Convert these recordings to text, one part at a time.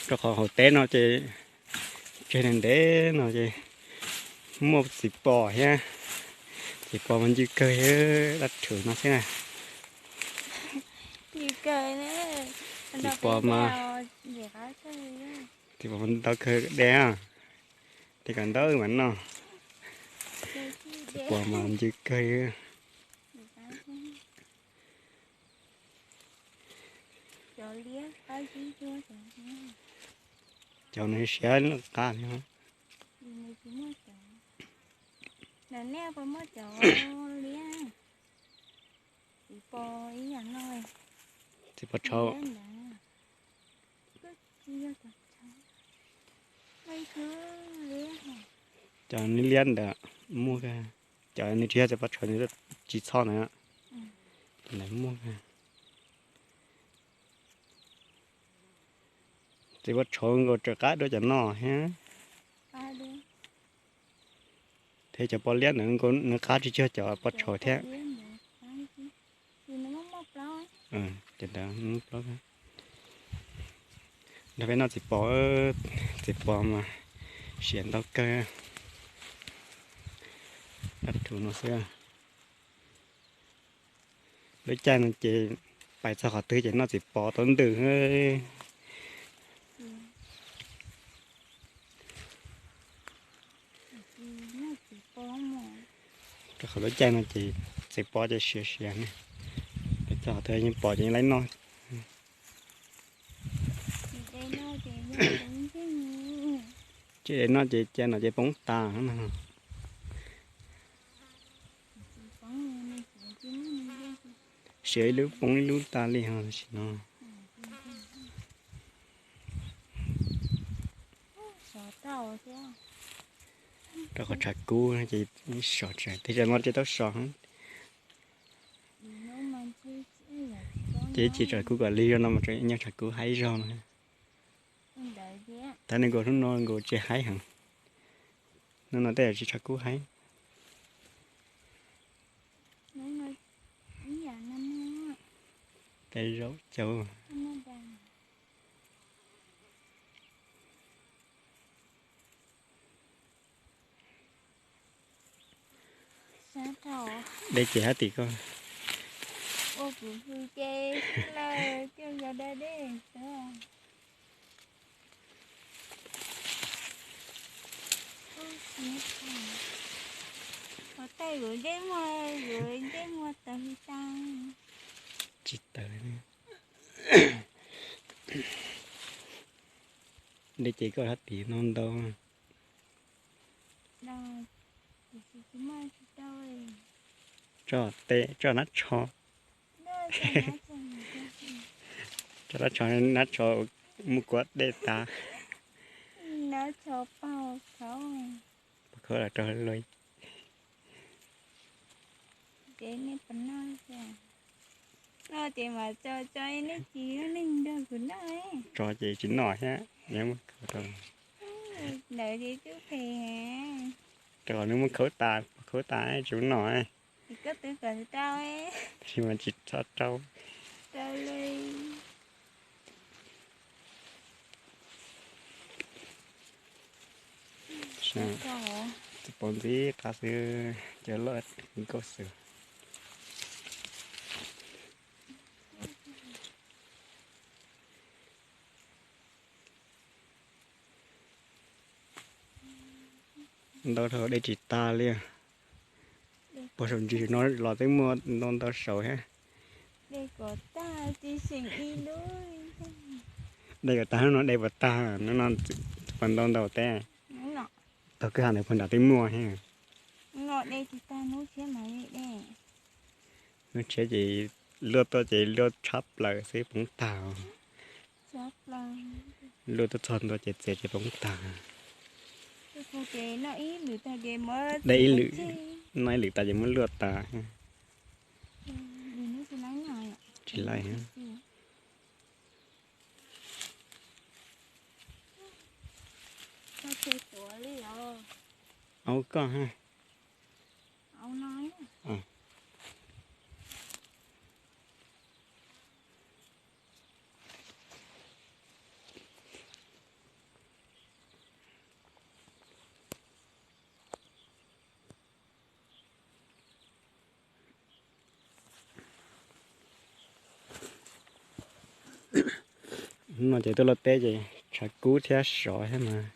Rau qhov hauv teb no ces tseg ntev no ces muaj txiv pos thiab. Txiv pos mas ncw kawg, dab rhuv no xwb na. Txiv pos mas, txiv pos mas ntau kawg dej, dej kom ntau mas noj. Txiv pos mas ncw kawg. Cov no siab loj qab li. Txiv pos tshauv. Cov liab liab ntawd muaj, cov nws tsis yog txiv pos tshauv nws tsis txho na, ntawd muaj. Txiv pos tshauv nkaus tseem qab dua cov no thiab. Thiab cov pos liab ntawd nws qab tsis cuag cov pos tshauv thiab. Ces ntawd muaj plaub. Nrog peb noj txiv pos, txiv pos mas siav ntau kawg. Dab rhuv no xwb. Lub caij no ces pais txog qhov twg ces noj txiv pos tau ntws. Rau qhov lub caij no ces txiv pos ces siav siav ne. Pais txog qhov twg yeej pom ces yeej laib noj. Tsis de noj ces caij no ces poob tas no. Siav ib lub poob ib lub tas li ho tam sim no. Rau qhov tshav kub ces sov tsis, tej zaum no ces tau sov. Ces ib chim tshav kub kom lig zog no mas tseem nyob tshav kub haib zog no. Tab sis nkaus hnub no nkaus tsis haib heev. Hnub no tej zaum tsis tshav kub haib. Tej zaum cau. Dej ces hab tim koj. Ua kuv hws ces lawm coj yog da dej xwb. Qhov tej yuav dej muag, yuav dej muag tawg hws tas. Tsis tawg. Dej ces koj hab tim no ntau. Tso, tso nab tsho. Tso nab tsho, nab tsho muaj kuab dej tas. Nab tsho paug khawb. Paug khawb los rau luag. Ces nej puas noj? Noj ces mas tso, tso nej tsis yog neeg nrog kuv noj. Tso ces tsis noj thiab, nyob muab khawb rau. Ntawd ces twb phem. Rau qhov nws muab khawb tas, khawb tas tsis muab noj. Koj twb kom tau. Tab sis mas tsis txhob rau. Txiv pos ntxim qab xwb, cov loj nkauj xwb. Ntau dhau dej tsis tas li. Puag saum ntsis no los twb muaj ntau ntau saud thiab. Dej kom tag, hnub no dej puas tag, hnub no puas ntau ntau teb. Taug kwj ha ntawd puag nram twb muaj thiab. Hnub tshiab ces luaj tuaj ces luaj tshab plaws xwb poob tag. Luaj tuaj txog ntua ces txiav ces poob tag. Dej ib lwm, noj ib lwm tas ces muab luaj tas. Tsis laij. Au koj ha. No ces tuaj luaj teb ces tshav kub thiab sov thiab mas.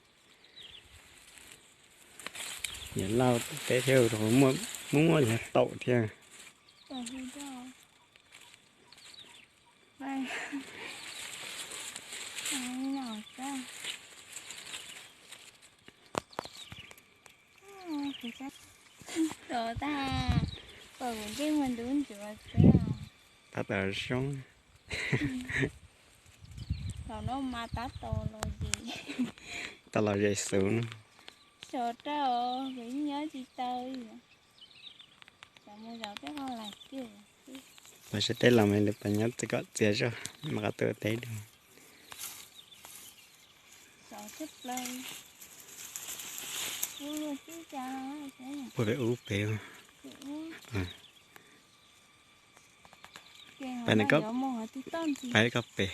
Yog laj teb thiab, muaj muaj yog taum thiab. Tab tom zoo. Thaum no mas tab tom los zem, tab los zem xus no. Sov rau, kuv nyob tsis tau li. Pab sab teb los mas lawv pab nyob txiv kom txias zog, mam qab tuaj teb dua. Ua pem ub pem. Pais koj pem.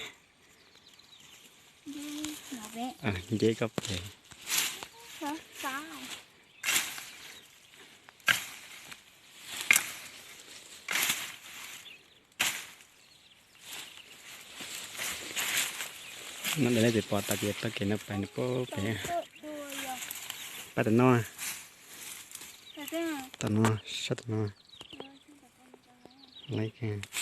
Nce koj pem. No ntawm nej tis pom tas ces tau kev no pais nws pem. Pab tom no, tom no, sab tom no. Laiv.